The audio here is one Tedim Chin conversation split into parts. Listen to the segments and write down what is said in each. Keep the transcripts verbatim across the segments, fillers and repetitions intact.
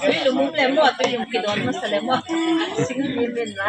Tui lum um leh maw, tui lum kidon masa leh maw. Sing min min la.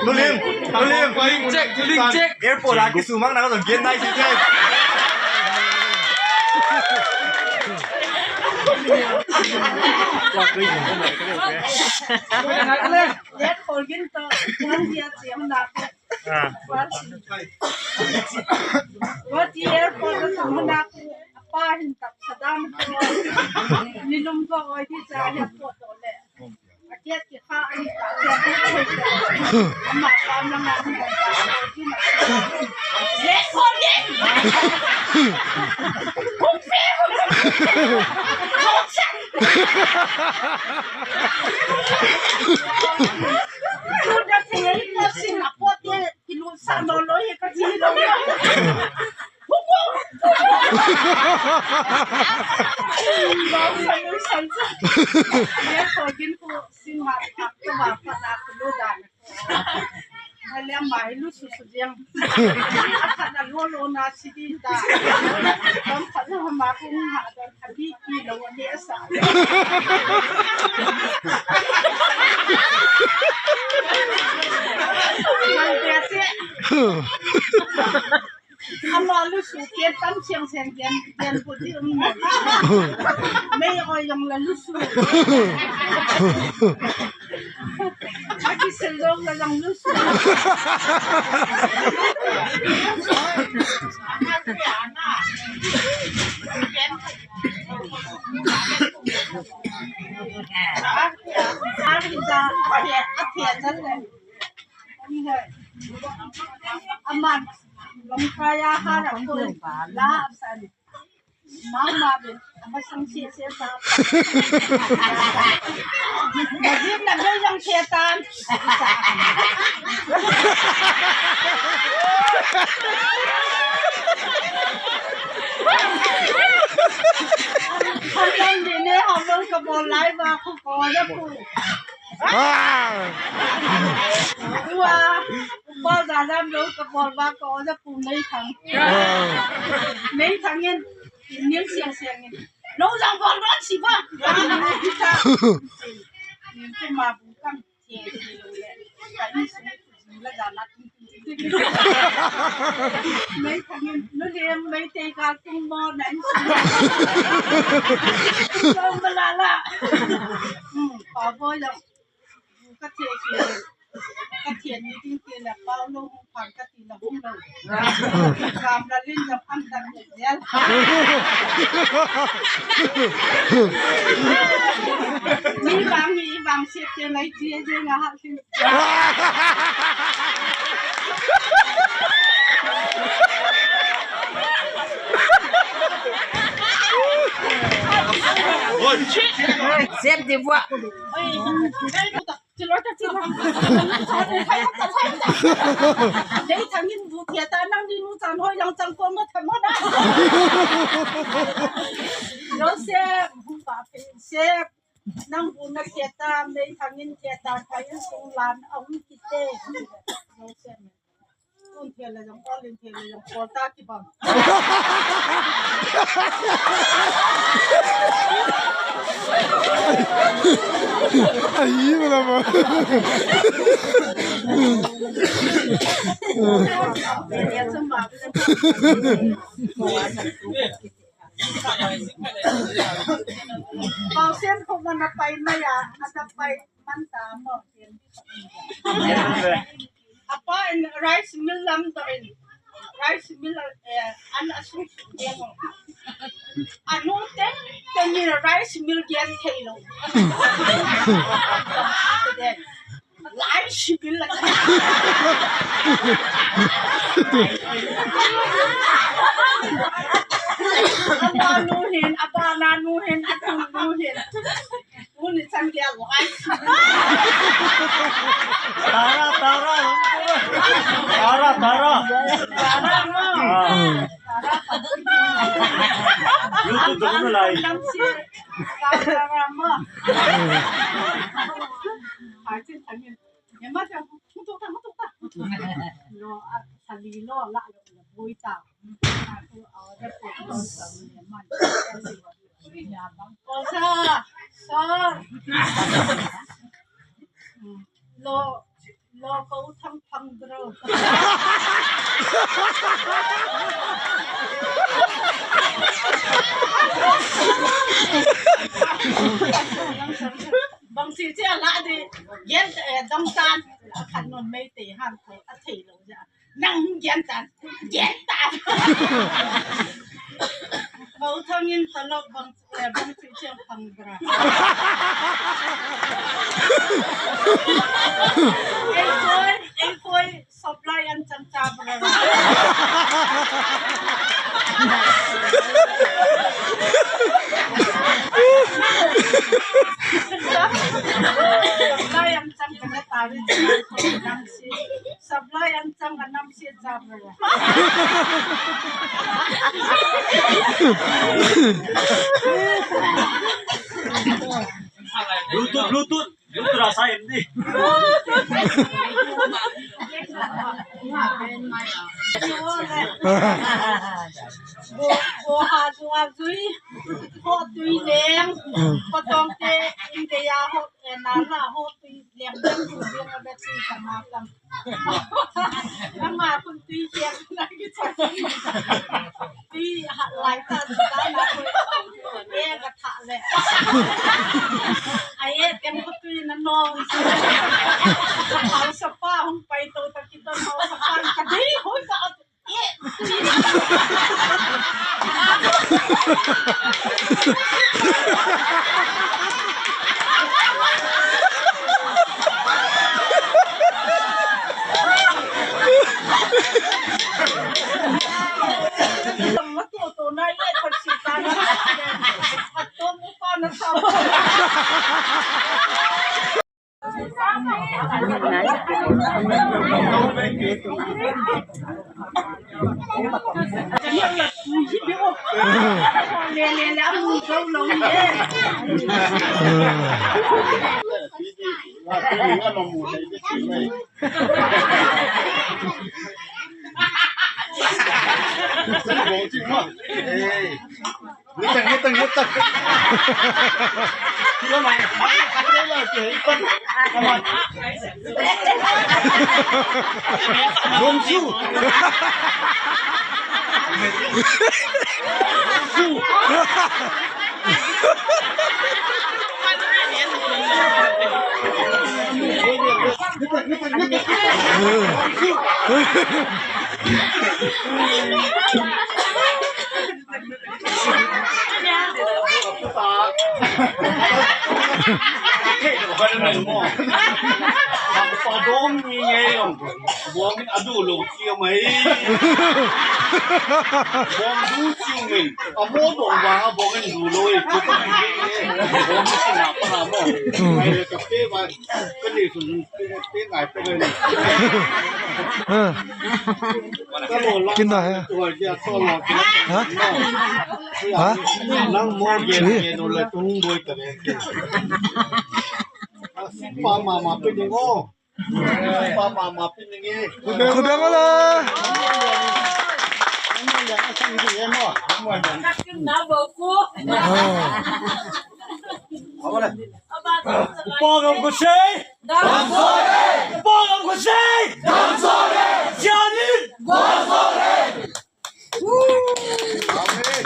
Nulim, Nulim. Check, Nulim, check. Airport ah kisu mang na ka zong gen nai si check. Let Paul gin to, one year siang na. Ah. Guwahati airport na tama na ku, a pa hin tak sadam ko. Minum ko oi di sa airport to le. A kiat ki kha a hin tak kiat ki kha. Ama pa na ma hin tak ko di na. Let Paul gin. Kung fe. Kung fe. Tuda thei ko sin a pote kilunsa no lo ye ka ci lo. Hukum. Ba sa lu san sa. Ye ko gin ko sin ma ka ka ba pa na ko lo da. Alia mai lu su su diang. Akana lo lo na si di da. Bang khat lo ma kung ha da khat di ki lo ni sa. Bang dia si. Ama lu Kiat tam siang siang kian kian put di um. Mei oi yong la lusu. Aki sel yong la yong lusu. Aman, long kaya hara koi la san. Mama bin, ama sang sia sia sa. Majin na bil yang setan. Handan dine hamon ka bol lai ba ko ko ya pu. Ah! Tua, upa zaza lo ka bol ba ko ya pu nei thang. Ah! Nei thang in, in siang siang in. Lo zang bol ba si ba. Ni ma bu kam. Mei thangin nu liam mei tei kal tung mo na in sung. Sung malala. Pa bo yang. Ka thia ki ka thia ni ding ki la pau lo hung pan ka ti la hung lo. Kam la lin yang am dan ni zial. Ni bang ni bang siat ke lai ti je nga ha. Sep di buah. Dei thangin bu kia ta nang di nu chan hoi yang chang kong na tham hoi na. Lo sep, bu pa pe sep. Nang bu na theater, mei thangin theater thai in sung lan a hung kite. Tun thia le jong, all in thia le jong, kol ta ki bang. Ai, mana ma. Ya, cuma. Pausian ko man a pai mai a, a ta pai man ta mo. A pa in rice mill lam to in. Rice mill, eh, an a sung sung gen mo. A nu teng teng in rice mill gen thei lo. Lai sibil la. A pa nu hin, a pa na nu hin, a tu nu hin. Tu ni chan dia lai sibil. Tara, Tara. Tara, Tara. Tara mo. Ah. Tara. YouTube tu lai. Nam si. Tara mo. Hai chin chan ni. Myanmar ka mutuk ta, mutuk ta. Lo, a, sali lo, la, lo, lo, boi ta. Aku, a, da, ko, lo, sa, Myanmar. Ya, bang, ko, sa, sa. Lo, lo, ko, thang, thang, bro. Bang ci ci a lah di. Gen, eh, dong tan. A khan non mei te han ko a thei lo ja. Nang gen tan. Gen tan. Ko thang in talok bang, eh, bang ci ci a phang bra. Ei koi, ei koi. Supply an chang cha bra. Supply an chang ka na ta ri cha nam si. Supply an chang ka nam si cha bra. Bluetooth, Bluetooth. Lu tu rasa em ni. Bo, bo ha zua zui. Ho tui leng. Ko tong te India ho, eh, na la ho. Liang liang tu liang a bia ci ka ma kam. Ama kun tui kiang na ki cak. Tui hat lai ta ta na kun. E ka tha le. Ai e tem ko tui na no. Hau sapa hong pai to ta ki ta hau sapa ka dei hoi ka Ngitang, ngitang, ngitang. Come on. Come on. Come on. Don't you? Don't you? Ngitang, ngitang, ngitang. Don't you? Kin na he. Ha? Ha? Nang mo gen gen ula tung boy kare. Sipa mama pe ding o. Sipa mama pe ding e. Khut beng ula. Upa ngam ko sei. Upa ngam ko sei. Sianin. Amen.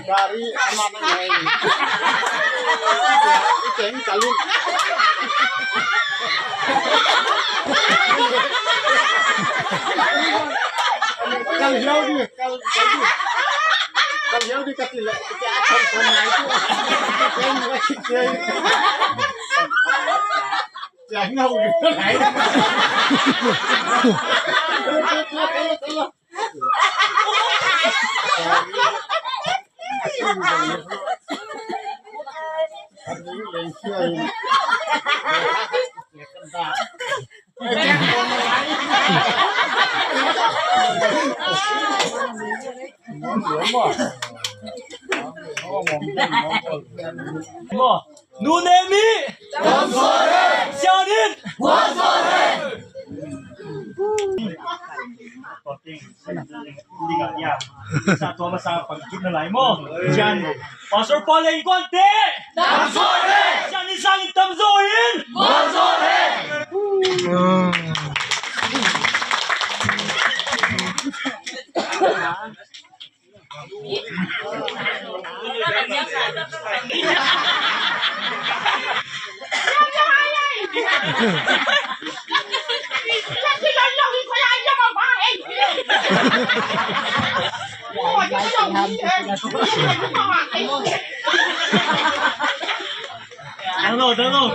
Gari amat ngai. Iteng kalut. Kal hiau di, kal, kal di. Kal hiau di kati le. Kal hiau di kati le. Jangan. Mo. Nunemi. Sianin. Sa tua masa pagkip na lai mo. Sian. Pastor Paul Leng Kuante. Sianin sangin tamzo in. Download, download.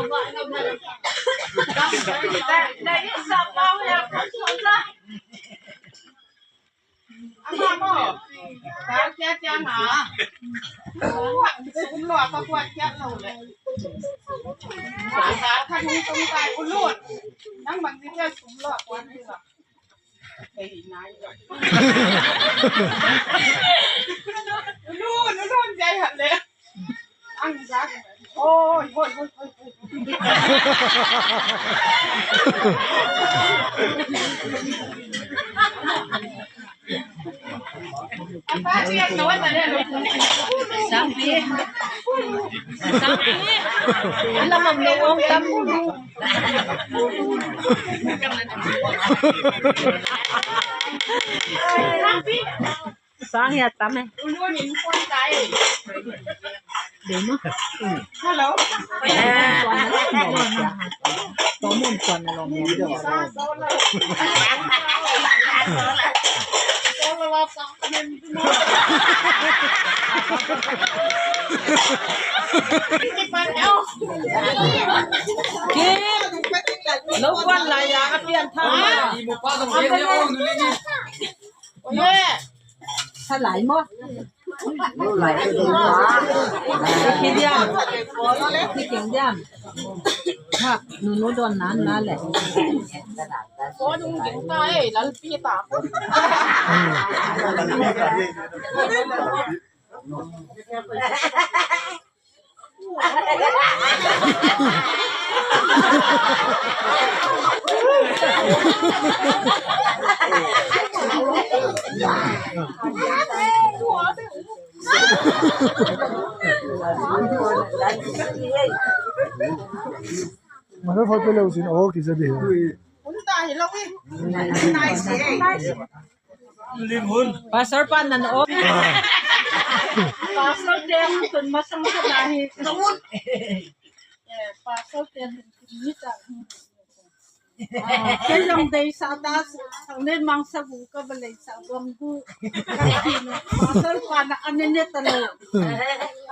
Ama maw, ka kia ciang a. Sum lua ka kuat kiat lo le. Ka ka tung tung kai u lut. Nang bang ni kia sum lua kuat ni la. Ei nai. U lut, u lut jai hat le. Ang zak. Oi, oi, oi, oi, oi. Sangpi. Sangpi. Alam ang nawang tamu. Sang ya tam eh. Hello. Kim, lo kuan lai a, a pian tha. Sa lai maw? Kidiam. Kidiam. Ha, nunu don nan na le. Masa foto leu sin, oh, kisa dih. Pastor pan nan om. Pastor te ang tun masang sa lahi. Eh, Pastor te ang tun mita. Ah, kei zong deisa ta, sang ne mang sa gu ka ba leisa bang gu. Pastor pan a ne ne ta lo.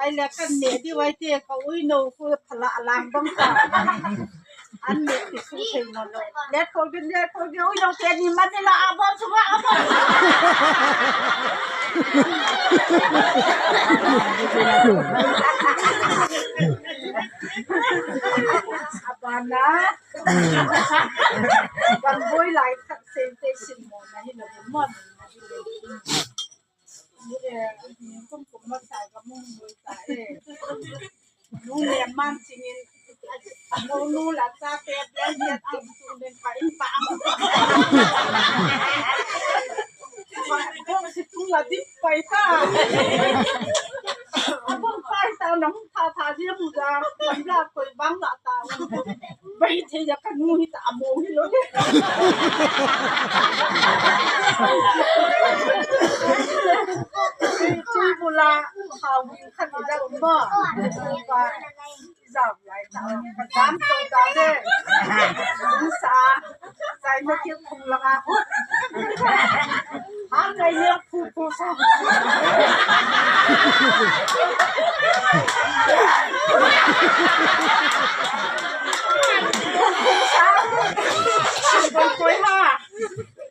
Ai le kan ne di wai te ka ui no ku phala lang bang ka. An ne ki su thei no lo. Let ko gin, let ko gin, ui no te ni man ni la a bang su ba a bang. A bang na. Kan boi lai tak sen te sin mo na hi na mo na hi. Ni e, ni kum kum ma sa ka mung boi ta e. Nu ne man singin. Nu nu la sa te bian bian ang su den pa in pa. Dong si tung la dim pai ta. Abang pai ta nang ta ta dia muda. Bang la koi bang la ta. Bai thei ya kan mu hi ta a mong hi lo de. Tui bula hau ding khat ni da um ba. Ba zau lai ta. Ka dam to ta de. Dum sa. Sai na kil khum la ka. Hang ngai ne phu phu sa. Koi ha.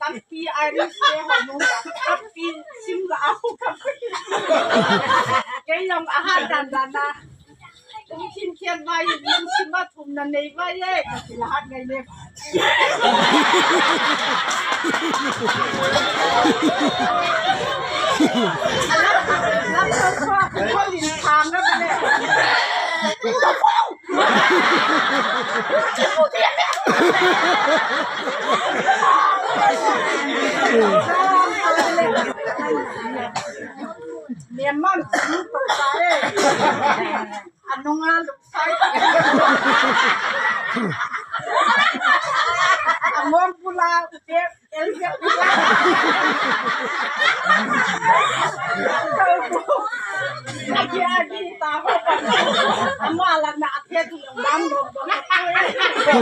Tampi Irish te ha nu. Tampi sim la a hu tampi. Kei lam a ha dan dan na. Kum khin khian vai, kum sim a thum na nei vai e. Ka ti la hat ngai le. Lam lam lam lam lam lam lam. Myanmar, a nung a luksai. A ngom pula, el, el, a ki, a ki, ta ho. A ma la na, a ki, a ki, lam, lam, lam.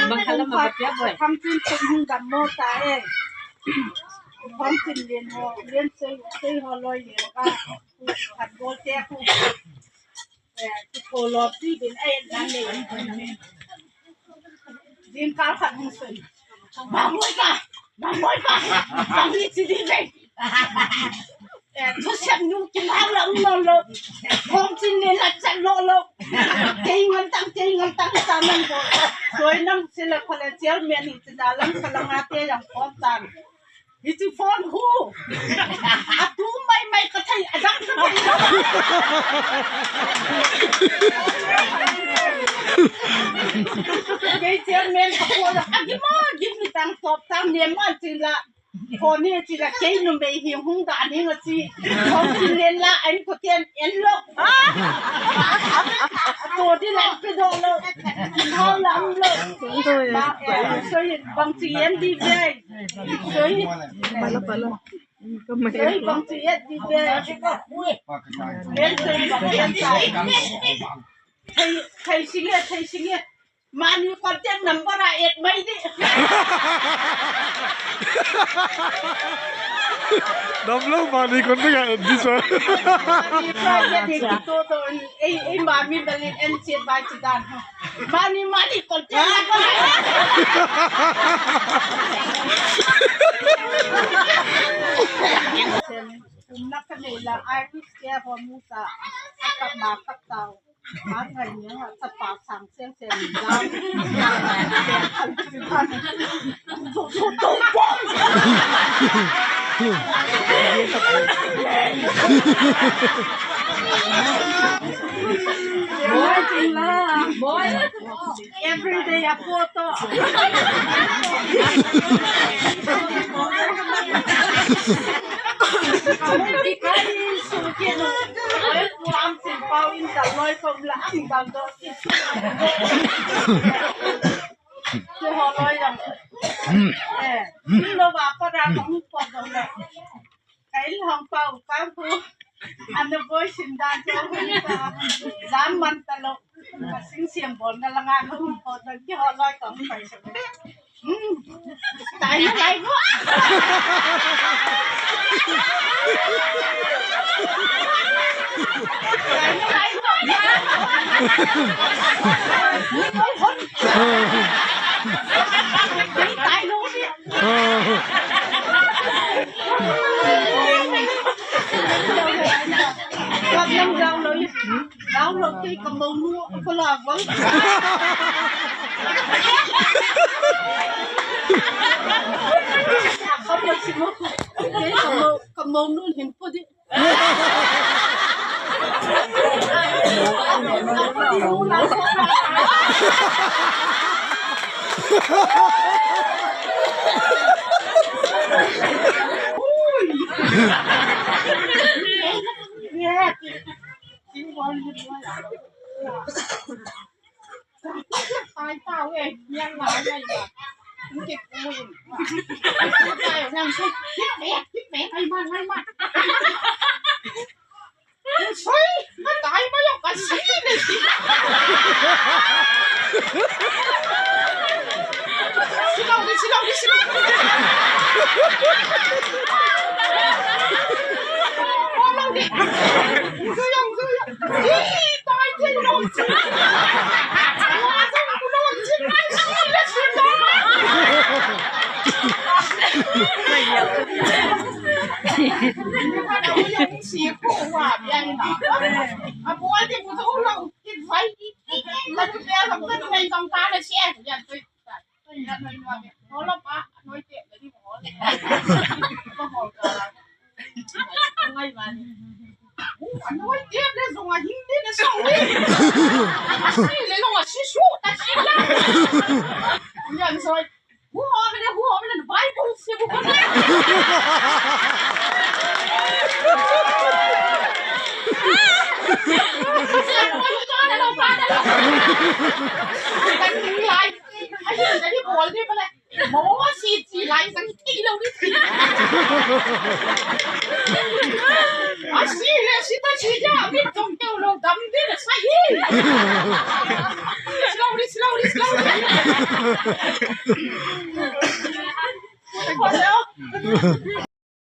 Bang kala ma bia boy. Kam tin kum hung gam mo ta e. Kam tin lien ho, lien sei, sei ho loi lien ka. Kan bol te ku. Eh, ci ko lawp ci din, eh, nan nei. Din kal khat hong sun. Bang Bawi pa, Bang Bawi pa, bang hi ci din nei. Eh, thusem nu kinau lam nawn lo. Khawm cin le lat cat lawh lo. Kei ngantang, kei ngantang sa nan ko. Suai nam si le khole chairman hi ci da lam khalanga te yang khawm tan. Hi ci phone hu. A tu mai mai ka thei, a dang ka thei lo. Kei chairman ka ko la. A gim a, gim ni tang top tang niam man ci la. Ko ni ci la kei numei hi hong dan hi nga ci. Ko ci len la an ko tian en lo. Ha? Ko di lan pe do lo. Ko lam lo. Ba, eh, so yin bang ci yen di ve. So yin. Pala, pala. Ka mai. So yin bang ci yen di ve. Len so yin bang yen sa. Thei, thei sing e, thei sing e. Mani contact number a et mai di. Dam lo mani contact a et di sa. Mani contact a et di to to ei, ei mami bel en chet bai ci dan. Mani, mani contact number a et. Kum nak ka nei la ai ki sia ho mu sa. Akap ma kap tau. Every day a photo. Ka inn hong pau, pau hu. An na boy sin dan cho hu ni ka. Zam man ta lo. Ka sing siam bon na la nga hu. Ho dan ki ho loi kong pai sa. Hmm. Tai na lai hu. Tai na lai hu. Ni kong hon. Tai lo ni. Ka monu hin pudi. Ui. Pai tau e, niang lai lai lai. Kip ui. Pai tau niang sui. Kip mek, kip mek, ai man, ai man. Sui, na tai mai ka si le si. Silau ni, silau ni, silau ni. Silau ni. Zuyang, zuyang. Ih, tai thei lo ci. Ua zong ku lo ci, ai si le si lo. Si ku wa bia ina. A buai ti ku zo lo ki vai. La tu bia lo tu nei tong ta le si. Ya tu. Mo si ci lai sang ci lo ni ci. A si le si ta si ja mi tong keu lo dam di le sa hi. Slowly, slowly, slowly.